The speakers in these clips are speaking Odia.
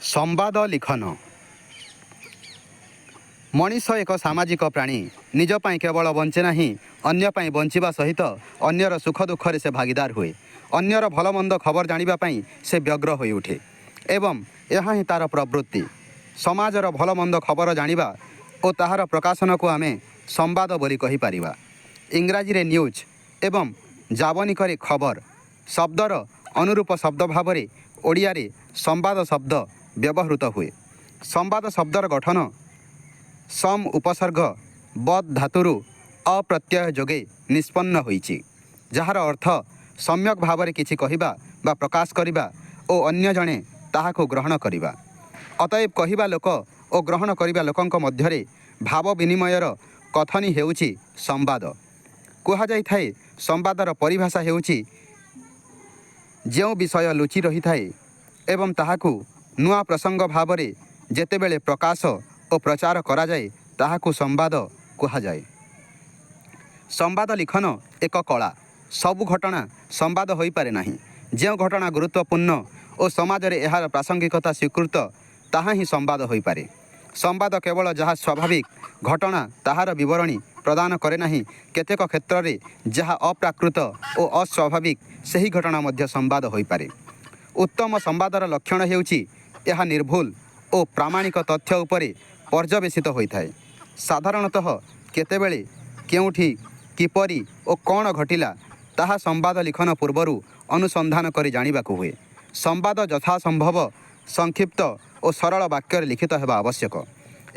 ସମ୍ବାଦ ଲିଖନ। ମଣିଷ ଏକ ସାମାଜିକ ପ୍ରାଣୀ। ନିଜ ପାଇଁ କେବଳ ବଞ୍ଚେ ନାହିଁ, ଅନ୍ୟ ପାଇଁ ବଞ୍ଚିବା ସହିତ ଅନ୍ୟର ସୁଖ ଦୁଃଖରେ ସେ ଭାଗୀଦାର ହୁଏ। ଅନ୍ୟର ଭଲମନ୍ଦ ଖବର ଜାଣିବା ପାଇଁ ସେ ବ୍ୟଗ୍ର ହୋଇଉଠେ ଏବଂ ଏହା ହିଁ ତା'ର ପ୍ରବୃତ୍ତି। ସମାଜର ଭଲମନ୍ଦ ଖବର ଜାଣିବା ଓ ତାହାର ପ୍ରକାଶନକୁ ଆମେ ସମ୍ବାଦ ବୋଲି କହିପାରିବା। ଇଂରାଜୀରେ ନ୍ୟୁଜ୍ ଏବଂ ଯାବନିକରେ ଖବର ଶବ୍ଦର ଅନୁରୂପ ଶବ୍ଦ ଭାବରେ ଓଡ଼ିଆରେ ସମ୍ବାଦ ଶବ୍ଦ ବ୍ୟବହୃତ ହୁଏ। ସମ୍ବାଦ ଶବ୍ଦର ଗଠନ ସମ୍ ଉପସର୍ଗ ବଦ୍ ଧାତୁରୁ ଅ ପ୍ରତ୍ୟୟ ଯୋଗେ ନିଷ୍ପନ୍ନ ହୋଇଛି, ଯାହାର ଅର୍ଥ ସମ୍ୟକ୍ ଭାବରେ କିଛି କହିବା ବା ପ୍ରକାଶ କରିବା ଓ ଅନ୍ୟ ଜଣେ ତାହାକୁ ଗ୍ରହଣ କରିବା। ଅତଏବ କହିବା ଲୋକ ଓ ଗ୍ରହଣ କରିବା ଲୋକଙ୍କ ମଧ୍ୟରେ ଭାବ ବିନିମୟର କଥନୀ ହେଉଛି ସମ୍ବାଦ। କୁହାଯାଇଥାଏ, ସମ୍ବାଦର ପରିଭାଷା ହେଉଛି ଯେଉଁ ବିଷୟ ଲୁଚି ରହିଥାଏ ଏବଂ ତାହାକୁ ନୂଆ ପ୍ରସଙ୍ଗ ଭାବରେ ଯେତେବେଳେ ପ୍ରକାଶ ଓ ପ୍ରଚାର କରାଯାଏ, ତାହାକୁ ସମ୍ବାଦ କୁହାଯାଏ। ସମ୍ବାଦ ଲିଖନ ଏକ କଳା। ସବୁ ଘଟଣା ସମ୍ବାଦ ହୋଇପାରେ ନାହିଁ। ଯେଉଁ ଘଟଣା ଗୁରୁତ୍ୱପୂର୍ଣ୍ଣ ଓ ସମାଜରେ ଏହାର ପ୍ରାସଙ୍ଗିକତା ସ୍ୱୀକୃତ, ତାହା ହିଁ ସମ୍ବାଦ ହୋଇପାରେ। ସମ୍ବାଦ କେବଳ ଯାହା ସ୍ୱାଭାବିକ ଘଟଣା ତାହାର ବିବରଣୀ ପ୍ରଦାନ କରେ ନାହିଁ। କେତେକ କ୍ଷେତ୍ରରେ ଯାହା ଅପ୍ରାକୃତ ଓ ଅସ୍ୱାଭାବିକ, ସେହି ଘଟଣା ମଧ୍ୟ ସମ୍ବାଦ ହୋଇପାରେ। ଉତ୍ତମ ସମ୍ବାଦର ଲକ୍ଷଣ ହେଉଛି ଏହା ନିର୍ଭୁଲ ଓ ପ୍ରାମାଣିକ ତଥ୍ୟ ଉପରେ ପର୍ଯ୍ୟବେସିତ ହୋଇଥାଏ। ସାଧାରଣତଃ କେତେବେଳେ, କେଉଁଠି, କିପରି ଓ କ'ଣ ଘଟିଲା, ତାହା ସମ୍ବାଦ ଲିଖନ ପୂର୍ବରୁ ଅନୁସନ୍ଧାନ କରି ଜାଣିବାକୁ ହୁଏ। ସମ୍ବାଦ ଯଥାସମ୍ଭବ ସଂକ୍ଷିପ୍ତ ଓ ସରଳ ବାକ୍ୟରେ ଲିଖିତ ହେବା ଆବଶ୍ୟକ।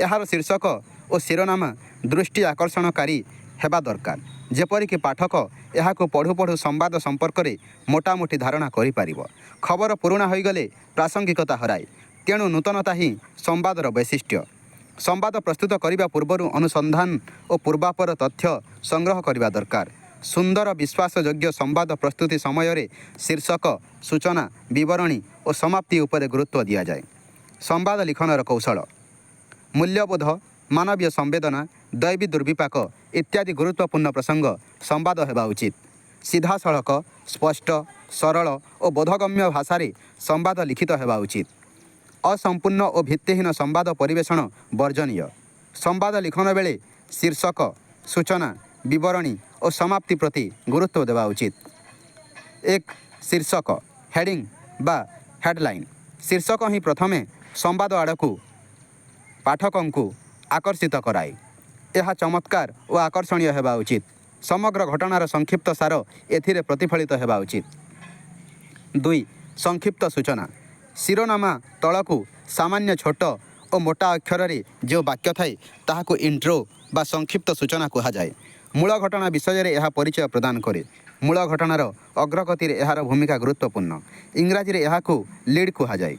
ଏହାର ଶୀର୍ଷକ ଓ ଶିରୋନାମା ଦୃଷ୍ଟି ଆକର୍ଷଣକାରୀ ହେବା ଦରକାର, ଯେପରିକି ପାଠକ ଏହାକୁ ପଢ଼ୁ ପଢ଼ୁ ସମ୍ବାଦ ସମ୍ପର୍କରେ ମୋଟାମୋଟି ଧାରଣା କରିପାରିବ। ଖବର ପୁରୁଣା ହୋଇଗଲେ ପ୍ରାସଙ୍ଗିକତା ହରାଏ। ତେଣୁ ନୂତନତା ହିଁ ସମ୍ବାଦର ବୈଶିଷ୍ଟ୍ୟ। ସମ୍ବାଦ ପ୍ରସ୍ତୁତ କରିବା ପୂର୍ବରୁ ଅନୁସନ୍ଧାନ ଓ ପୂର୍ବାପର ତଥ୍ୟ ସଂଗ୍ରହ କରିବା ଦରକାର। ସୁନ୍ଦର ବିଶ୍ୱାସଯୋଗ୍ୟ ସମ୍ବାଦ ପ୍ରସ୍ତୁତି ସମୟରେ ଶୀର୍ଷକ, ସୂଚନା, ବିବରଣୀ ଓ ସମାପ୍ତି ଉପରେ ଗୁରୁତ୍ୱ ଦିଆଯାଏ। ସମ୍ବାଦ ଲିଖନର କୌଶଳ। ମୂଲ୍ୟବୋଧ, ମାନବୀୟ ସମ୍ବେଦନା, ଦୈବୀ ଦୁର୍ବିପାକ ଇତ୍ୟାଦି ଗୁରୁତ୍ୱପୂର୍ଣ୍ଣ ପ୍ରସଙ୍ଗ ସମ୍ବାଦ ହେବା ଉଚିତ। ସିଧାସଳଖ, ସ୍ପଷ୍ଟ, ସରଳ ଓ ବୋଧଗମ୍ୟ ଭାଷାରେ ସମ୍ବାଦ ଲିଖିତ ହେବା ଉଚିତ। ଅସମ୍ପୂର୍ଣ୍ଣ ଓ ଭିତ୍ତିହୀନ ସମ୍ବାଦ ପରିବେଷଣ ବର୍ଜନୀୟ। ସମ୍ବାଦ ଲିଖନ ବେଳେ ଶୀର୍ଷକ, ସୂଚନା, ବିବରଣୀ ଓ ସମାପ୍ତି ପ୍ରତି ଗୁରୁତ୍ୱ ଦେବା ଉଚିତ। 1. ଶୀର୍ଷକ, ହେଡ଼ିଂ ବା ହେଡ଼ଲାଇନ୍। ଶୀର୍ଷକ ହିଁ ପ୍ରଥମେ ସମ୍ବାଦ ଆଡ଼କୁ ପାଠକଙ୍କୁ ଆକର୍ଷିତ କରାଏ। ଏହା ଚମତ୍କାର ଓ ଆକର୍ଷଣୀୟ ହେବା ଉଚିତ। ସମଗ୍ର ଘଟଣାର ସଂକ୍ଷିପ୍ତ ସାର ଏଥିରେ ପ୍ରତିଫଳିତ ହେବା ଉଚିତ। 2. ସଂକ୍ଷିପ୍ତ ସୂଚନା। ଶିରୋନାମା ତଳକୁ ସାମାନ୍ୟ ଛୋଟ ଓ ମୋଟା ଅକ୍ଷରରେ ଯେଉଁ ବାକ୍ୟ ଥାଏ, ତାହାକୁ ଇଣ୍ଟ୍ରୋ ବା ସଂକ୍ଷିପ୍ତ ସୂଚନା କୁହାଯାଏ। ମୂଳ ଘଟଣା ବିଷୟରେ ଏହା ପରିଚୟ ପ୍ରଦାନ କରେ। ମୂଳ ଘଟଣାର ଅଗ୍ରଗତିରେ ଏହାର ଭୂମିକା ଗୁରୁତ୍ୱପୂର୍ଣ୍ଣ। ଇଂରାଜୀରେ ଏହାକୁ ଲିଡ୍ କୁହାଯାଏ।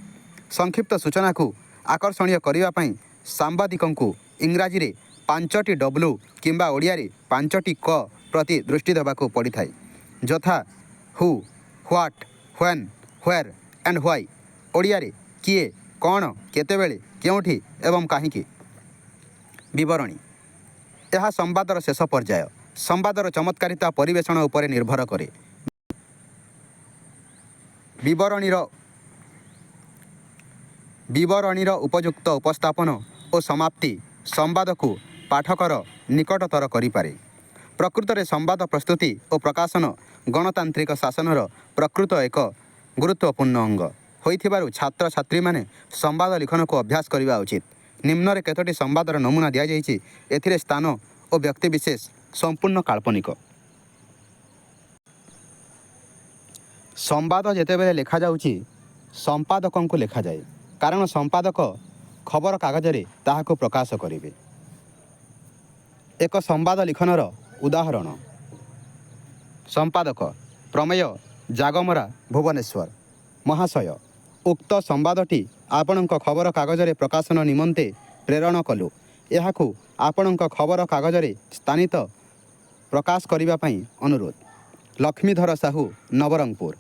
ସଂକ୍ଷିପ୍ତ ସୂଚନାକୁ ଆକର୍ଷଣୀୟ କରିବା ପାଇଁ ସାମ୍ବାଦିକଙ୍କୁ ଇଂରାଜୀରେ ପାଞ୍ଚଟି ଡବ୍ଲୁ କିମ୍ବା ଓଡ଼ିଆରେ ପାଞ୍ଚଟି କ ପ୍ରତି ଦୃଷ୍ଟି ଦେବାକୁ ପଡ଼ିଥାଏ, ଯଥା who, what, when, where and why। ଓଡ଼ିଆରେ କିଏ, କ'ଣ, କେତେବେଳେ, କେଉଁଠି ଏବଂ କାହିଁକି। ବିବରଣୀ। ଏହା ସମ୍ବାଦର ଶେଷ ପର୍ଯ୍ୟାୟ। ସମ୍ବାଦର ଚମତ୍କାରିତା ପରିବେଷଣ ଉପରେ ନିର୍ଭର କରେ। ବିବରଣୀର ଉପଯୁକ୍ତ ଉପସ୍ଥାପନ ଓ ସମାପ୍ତି ସମ୍ବାଦକୁ ପାଠକର ନିକଟତର କରିପାରେ। ପ୍ରକୃତରେ ସମ୍ବାଦ ପ୍ରସ୍ତୁତି ଓ ପ୍ରକାଶନ ଗଣତାନ୍ତ୍ରିକ ଶାସନର ପ୍ରକୃତ ଏକ ଗୁରୁତ୍ୱପୂର୍ଣ୍ଣ ଅଙ୍ଗ ହୋଇଥିବାରୁ ଛାତ୍ରଛାତ୍ରୀମାନେ ସମ୍ବାଦ ଲିଖନକୁ ଅଭ୍ୟାସ କରିବା ଉଚିତ। ନିମ୍ନରେ କେତୋଟି ସମ୍ବାଦର ନମୁନା ଦିଆଯାଇଛି। ଏଥିରେ ସ୍ଥାନ ଓ ବ୍ୟକ୍ତିବିଶେଷ ସମ୍ପୂର୍ଣ୍ଣ କାଳ୍ପନିକ। ସମ୍ବାଦ ଯେତେବେଳେ ଲେଖାଯାଉଛି, ସମ୍ପାଦକଙ୍କୁ ଲେଖାଯାଏ, କାରଣ ସମ୍ପାଦକ ଖବରକାଗଜରେ ତାହାକୁ ପ୍ରକାଶ କରିବେ। ଏକ ସମ୍ବାଦ ଲିଖନର ଉଦାହରଣ। ସମ୍ପାଦକ, ପ୍ରମେୟ, ଜାଗମରା, ଭୁବନେଶ୍ୱର। ମହାଶୟ, ଉକ୍ତ ସମ୍ବାଦଟି ଆପଣଙ୍କ ଖବରକାଗଜରେ ପ୍ରକାଶନ ନିମନ୍ତେ ପ୍ରେରଣ କଲୁ। ଏହାକୁ ଆପଣଙ୍କ ଖବରକାଗଜରେ ସ୍ଥାନିତ ପ୍ରକାଶ କରିବା ପାଇଁ ଅନୁରୋଧ। ଲକ୍ଷ୍ମୀଧର ସାହୁ, ନବରଙ୍ଗପୁର।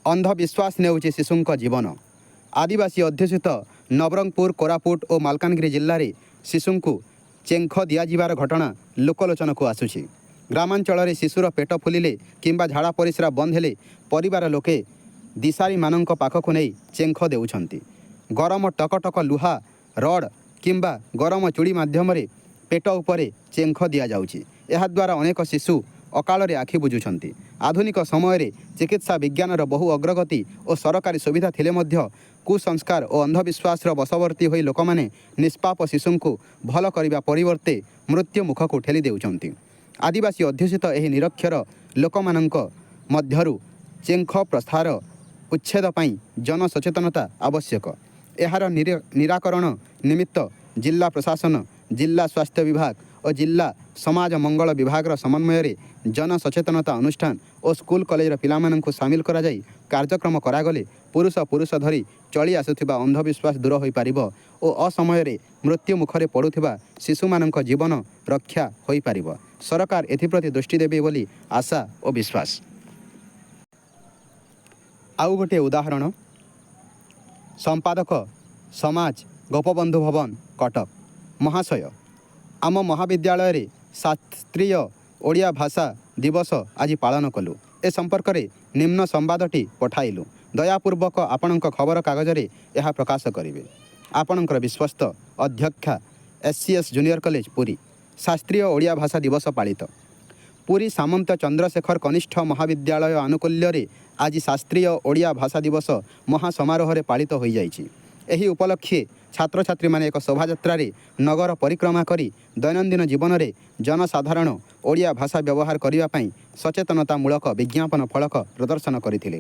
ଅନ୍ଧବିଶ୍ୱାସ ନେଉଛି ଶିଶୁଙ୍କ ଜୀବନ। ଆଦିବାସୀ ଅଧ୍ୟୁଷିତ ନବରଙ୍ଗପୁର, କୋରାପୁଟ ଓ ମାଲକାନଗିରି ଜିଲ୍ଲାରେ ଶିଶୁଙ୍କୁ ଚେଙ୍କ ଦିଆଯିବାର ଘଟଣା ଲୋକଲୋଚନକୁ ଆସୁଛି। ଗ୍ରାମାଞ୍ଚଳରେ ଶିଶୁର ପେଟ ଫୁଲିଲେ କିମ୍ବା ଝାଡ଼ା ପରିସ୍ରା ବନ୍ଦ ହେଲେ ପରିବାର ଲୋକେ ଦିଶାରୀମାନଙ୍କ ପାଖକୁ ନେଇ ଚେଙ୍କ ଦେଉଛନ୍ତି। ଗରମ ଟକଟକ ଲୁହା ରଡ଼୍ କିମ୍ବା ଗରମ ଚୁଡ଼ି ମାଧ୍ୟମରେ ପେଟ ଉପରେ ଚେଙ୍ଖ ଦିଆଯାଉଛି। ଏହାଦ୍ୱାରା ଅନେକ ଶିଶୁ ଅକାଳରେ ଆଖି ବୁଜୁଛନ୍ତି। ଆଧୁନିକ ସମୟରେ ଚିକିତ୍ସା ବିଜ୍ଞାନର ବହୁ ଅଗ୍ରଗତି ଓ ସରକାରୀ ସୁବିଧା ଥିଲେ ମଧ୍ୟ କୁସଂସ୍କାର ଓ ଅନ୍ଧବିଶ୍ୱାସର ବଶବର୍ତ୍ତୀ ହୋଇ ଲୋକମାନେ ନିଷ୍ପାପ ଶିଶୁଙ୍କୁ ଭଲ କରିବା ପରିବର୍ତ୍ତେ ମୃତ୍ୟୁ ମୁଖକୁ ଠେଲି ଦେଉଛନ୍ତି। ଆଦିବାସୀ ଅଧ୍ୟୁଷିତ ଏହି ନିରକ୍ଷର ଲୋକମାନଙ୍କ ମଧ୍ୟରୁ ଚେଙ୍ଖ ପ୍ରଥାର ଉଚ୍ଛେଦ ପାଇଁ ଜନସଚେତନତା ଆବଶ୍ୟକ। ଏହାର ନିରାକରଣ ନିମିତ୍ତ ଜିଲ୍ଲା ପ୍ରଶାସନ, ଜିଲ୍ଲା ସ୍ୱାସ୍ଥ୍ୟ ବିଭାଗ ଓ ଜିଲ୍ଲା ସମାଜ ମଙ୍ଗଳ ବିଭାଗର ସମନ୍ୱୟରେ ଜନସଚେତନତା ଅନୁଷ୍ଠାନ ଓ ସ୍କୁଲ କଲେଜର ପିଲାମାନଙ୍କୁ ସାମିଲ କରାଯାଇ କାର୍ଯ୍ୟକ୍ରମ କରାଗଲେ ପୁରୁଷ ପୁରୁଷ ଧରି ଚଳି ଆସୁଥିବା ଅନ୍ଧବିଶ୍ୱାସ ଦୂର ହୋଇପାରିବ ଓ ଅସମୟରେ ମୃତ୍ୟୁ ମୁଖରେ ପଡ଼ୁଥିବା ଶିଶୁମାନଙ୍କ ଜୀବନ ରକ୍ଷା ହୋଇପାରିବ। ସରକାର ଏଥିପ୍ରତି ଦୃଷ୍ଟି ଦେବେ ବୋଲି ଆଶା ଓ ବିଶ୍ୱାସ। ଆଉ ଗୋଟିଏ ଉଦାହରଣ। ସମ୍ପାଦକ, ସମାଜ, ଗୋପବନ୍ଧୁ ଭବନ, କଟକ। ମହାଶୟ, ଆମ ମହାବିଦ୍ୟାଳୟରେ ଶାସ୍ତ୍ରୀୟ ଓଡ଼ିଆ ଭାଷା ଦିବସ ଆଜି ପାଳନ କଲୁ। ଏ ସମ୍ପର୍କରେ ନିମ୍ନ ସମ୍ବାଦଟି ପଠାଇଲୁ। ଦୟାପୂର୍ବକ ଆପଣଙ୍କ ଖବରକାଗଜରେ ଏହା ପ୍ରକାଶ କରିବେ। ଆପଣଙ୍କର ବିଶ୍ୱସ୍ତ ଅଧ୍ୟକ୍ଷା, SCS junior college, Puri. ଶାସ୍ତ୍ରୀୟ ଓଡ଼ିଆ ଭାଷା ଦିବସ ପାଳିତ। ପୁରୀ ସାମନ୍ତ ଚନ୍ଦ୍ରଶେଖର କନିଷ୍ଠ ମହାବିଦ୍ୟାଳୟ ଆନୁକୂଲ୍ୟରେ ଆଜି ଶାସ୍ତ୍ରୀୟ ଓଡ଼ିଆ ଭାଷା ଦିବସ ମହାସମାରୋହରେ ପାଳିତ ହୋଇଯାଇଛି। ଏହି ଉପଲକ୍ଷେ ଛାତ୍ରଛାତ୍ରୀମାନେ ଏକ ଶୋଭାଯାତ୍ରାରେ ନଗର ପରିକ୍ରମା କରି ଦୈନନ୍ଦିନ ଜୀବନରେ ଜନସାଧାରଣ ଓଡ଼ିଆ ଭାଷା ବ୍ୟବହାର କରିବା ପାଇଁ ସଚେତନତାମୂଳକ ବିଜ୍ଞାପନ ଫଳକ ପ୍ରଦର୍ଶନ କରିଥିଲେ।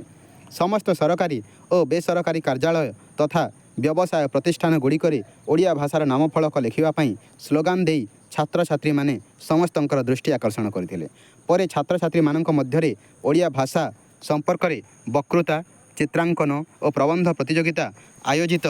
ସମସ୍ତ ସରକାରୀ ଓ ବେସରକାରୀ କାର୍ଯ୍ୟାଳୟ ତଥା ବ୍ୟବସାୟ ପ୍ରତିଷ୍ଠାନ ଗୁଡ଼ିକରେ ଓଡ଼ିଆ ଭାଷାର ନାମଫଳକ ଲେଖିବା ପାଇଁ ସ୍ଲୋଗାନ ଦେଇ ଛାତ୍ରଛାତ୍ରୀମାନେ ସମସ୍ତଙ୍କର ଦୃଷ୍ଟି ଆକର୍ଷଣ କରିଥିଲେ। ପରେ ଛାତ୍ରଛାତ୍ରୀମାନଙ୍କ ମଧ୍ୟରେ ଓଡ଼ିଆ ଭାଷା ସମ୍ପର୍କରେ ବକ୍ତୃତା, ଚିତ୍ରାଙ୍କନ ଓ ପ୍ରବନ୍ଧ ପ୍ରତିଯୋଗିତା ଆୟୋଜିତ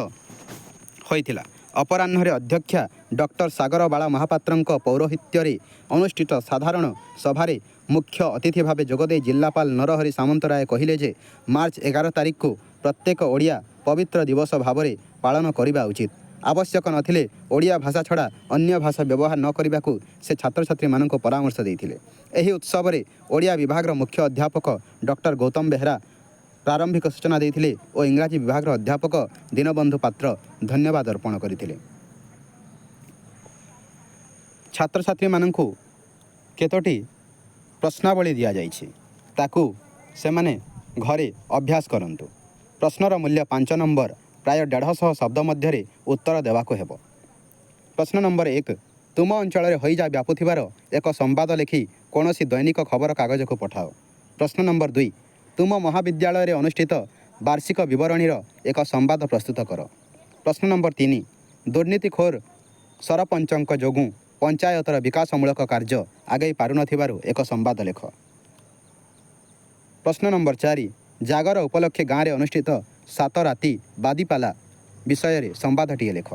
ହୋଇଥିଲା। ଅପରାହ୍ନରେ ଅଧ୍ୟକ୍ଷା ଡକ୍ଟର ସାଗରବାଳା ମହାପାତ୍ରଙ୍କ ପୌରୋହିତ୍ୟରେ ଅନୁଷ୍ଠିତ ସାଧାରଣ ସଭାରେ ମୁଖ୍ୟ ଅତିଥି ଭାବେ ଯୋଗଦେଇ ଜିଲ୍ଲାପାଳ ନରହରି ସାମନ୍ତରାୟ କହିଲେ ଯେ ମାର୍ଚ୍ଚ 11 ତାରିଖକୁ ପ୍ରତ୍ୟେକ ଓଡ଼ିଆ ପବିତ୍ର ଦିବସ ଭାବରେ ପାଳନ କରିବା ଉଚିତ। ଆବଶ୍ୟକ ନଥିଲେ ଓଡ଼ିଆ ଭାଷା ଛଡ଼ା ଅନ୍ୟ ଭାଷା ବ୍ୟବହାର ନ କରିବାକୁ ସେ ଛାତ୍ରଛାତ୍ରୀମାନଙ୍କୁ ପରାମର୍ଶ ଦେଇଥିଲେ। ଏହି ଉତ୍ସବରେ ଓଡ଼ିଆ ବିଭାଗର ମୁଖ୍ୟ ଅଧ୍ୟାପକ ଡକ୍ଟର ଗୌତମ ବେହେରା ପ୍ରାରମ୍ଭିକ ସୂଚନା ଦେଇଥିଲେ ଓ ଇଂରାଜୀ ବିଭାଗର ଅଧ୍ୟାପକ ଦୀନବନ୍ଧୁ ପାତ୍ର ଧନ୍ୟବାଦ ଅର୍ପଣ କରିଥିଲେ। ଛାତ୍ରଛାତ୍ରୀମାନଙ୍କୁ କେତୋଟି ପ୍ରଶ୍ନାବଳୀ ଦିଆଯାଇଛି, ତାକୁ ସେମାନେ ଘରେ ଅଭ୍ୟାସ କରନ୍ତୁ। ପ୍ରଶ୍ନର ମୂଲ୍ୟ 5 ନମ୍ବର। ପ୍ରାୟ 150 ଶବ୍ଦ ମଧ୍ୟରେ ଉତ୍ତର ଦେବାକୁ ହେବ। ପ୍ରଶ୍ନ ନମ୍ବର 1, ତୁମ ଅଞ୍ଚଳରେ ହଇଜା ବ୍ୟାପୁଥିବାର ଏକ ସମ୍ବାଦ ଲେଖି କୌଣସି ଦୈନିକ ଖବରକାଗଜକୁ ପଠାଅ। ପ୍ରଶ୍ନ ନମ୍ବର 2, ତୁମ ମହାବିଦ୍ୟାଳୟରେ ଅନୁଷ୍ଠିତ ବାର୍ଷିକ ବିବରଣୀର ଏକ ସମ୍ବାଦ ପ୍ରସ୍ତୁତ କର। ପ୍ରଶ୍ନ ନମ୍ବର 3, ଦୁର୍ନୀତିଖୋର ସରପଞ୍ଚଙ୍କ ଯୋଗୁଁ ପଞ୍ଚାୟତର ବିକାଶମୂଳକ କାର୍ଯ୍ୟ ଆଗେଇ ପାରୁନଥିବାରୁ ଏକ ସମ୍ବାଦ ଲେଖ। ପ୍ରଶ୍ନ ନମ୍ବର 4, ଜାଗର ଉପଲକ୍ଷେ ଗାଁରେ ଅନୁଷ୍ଠିତ ସାତ ରାତି ବାଦିପାଲା ବିଷୟରେ ସମ୍ବାଦଟିଏ ଲେଖ।